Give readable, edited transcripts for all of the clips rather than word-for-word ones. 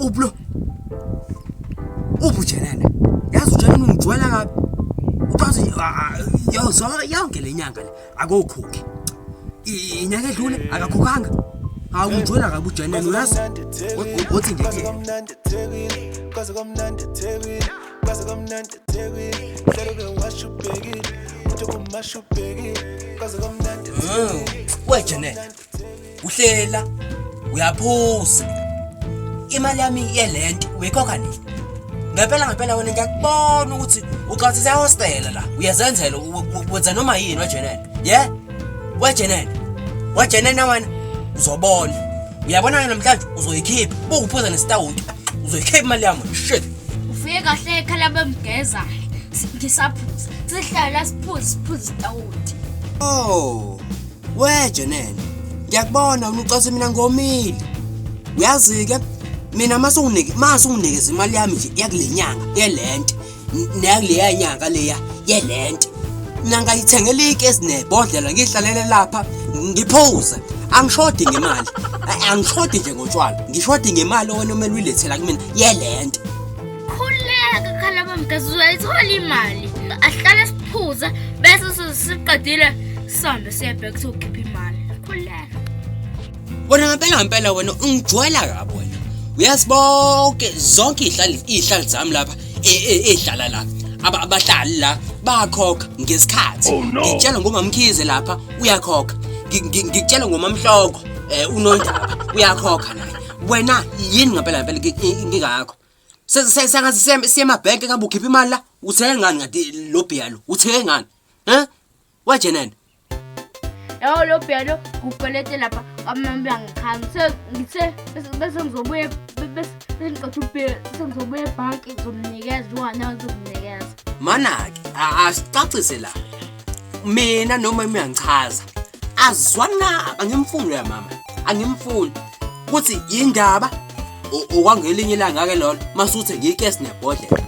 Uphi lo? Uphi uJenene? Yazi uJenene ungijwayela kabi. Ucazi yozwa yonke le nyanga le akokhokhi. Inyanga edlule akakhokhanga. Hawu ungijwayela kabi uJenene uyazi. Uthi nje Kwaze kwamnandi eThekwini, kwaze kwamnandi eThekwini, hlale bewasha ubhekile, uthi kumasha ubhekile, kwaze kwamnandi eThekwini. Wejenene. Uhlela uyaphuza. Imali yami yelent uyikhokha nini? Ngempela ngempela wena ngiyakubona ukuthi ucathisa ehostela la. Uyazenzela wenza noma yini wejenene. Yeah? Wejenene. Wejenene wena uzobona. Uyabona ke namhlanje uzoyikhipha. Bukuphuza nesitawuti. Uzoyikhipha imali yami. Shit. Ufike kahle ekhala bemgeza. Ngisaphuza. Sihlala siphuza siphuza isitawuti. Oh. Wejenene. Ngiyakubona wena ucwase mina ngomile. Uyazi ke mina mase unginike mase unginikeza imali yami nje yakule nyanga yelent neyakuleya nyanga leya yelent. Mina ngayithengela ikesi nebhodlela ngihlalele lapha ngiphuze. Angishodi ngemali. Angishodi nje ngotshwala. Ngishodi ngemali wena omele uyilethela kumina yelent. Khuleka khala bamgeza uzoyithola imali. Ahlale siphuze bese siqedile sihambe siye back sokhipha imali. Khuleka. Wena ngempela ngempela wena ungijwayela kabi wena. Uyazi bonke zonke izihlali izihlali zami lapha ezihlala la. Abahlali la bayakhokha ngesikhathi. Ngitshela ngomamkhize lapha uyakhokha. Ngikutshela ngomamhloko unondaba uyakhokha naye. Wena yini ngempela ngempela ngingakho. Sengathi siye emabhenki ngabe ukhipha imali la uthenge ngani ngathi lo bhiya lo uthenge ngani? Eh? Wejenene. Yawo lo bhiya lo kukwelete lapha kwamambila ngikhanga. Se ngithe bese ngizobuya bese ngiqeda ubhiya sengizobuya ebhanki ngizomnikeza uwana ngizomnikeza. Mana-ke asicacise la. Mina noma uyangichaza. Azwani nabo angimfuni loya mama. Angimfuni. Kuthi yindaba okwangelinye ilanga ke lolo masuthe ngikesi nebhodlela.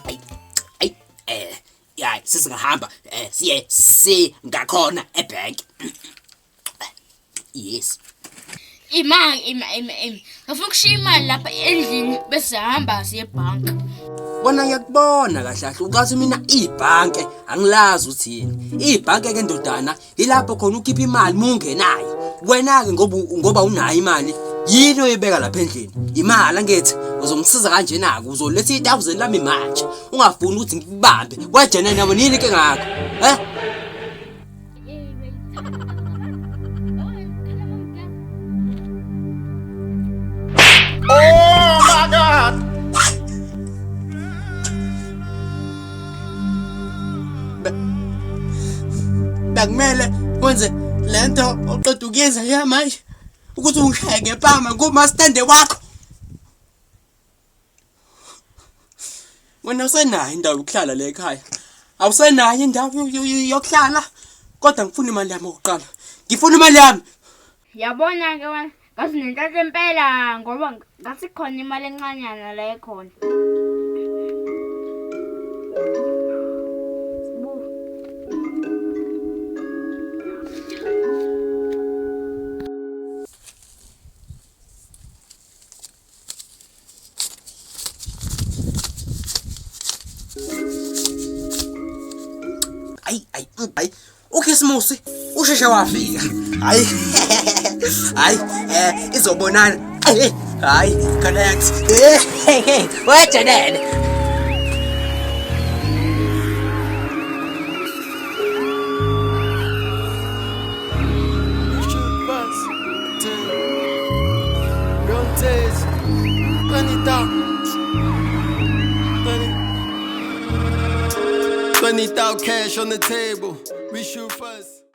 Ayi ayi ya sesingahamba siye singakhona ebhenki. Yes. Ima ima ima ima. Ngifuna ukushiya imali lapha endlini bese sihamba siye ebhanki. Wena ngiyakubona kahle kahle ukathi mina ibhanke angilazi ukuthi yini. Ibhanke ke ndodana ilapho khona ukhipha imali mungenayo. Wena ke ngoba unayo imali yini oyibeka lapha endlini? Imali angithi uzongisiza kanjena ke uzoletha i1000 lami manje. Ungafuni ukuthi ngikubambe. Wajena nabo nini ke ngakho? Eh? Oh my God! Bekumele wenze lento oqeda ukuyenza njengamanje ukuthi ungishaye ngempama ngumastende wakho. Wena usenayo indawo yokuhlala le ekhaya. Awusenayo indawo yokuhlala. Kodwa ngifuna imali yami okokuqala. Ngifuna imali yami. Yabona ke wena ngathi nenhlanhla impela ngoba ngathi khona imali encanyana la ekhona. Sibu. Ayi ayi ayi uKhisimusi usheshe wafika. Hayi hayi izobonana. Hayi connect. Wejenene. 20,000 cash on the table. We shoot first.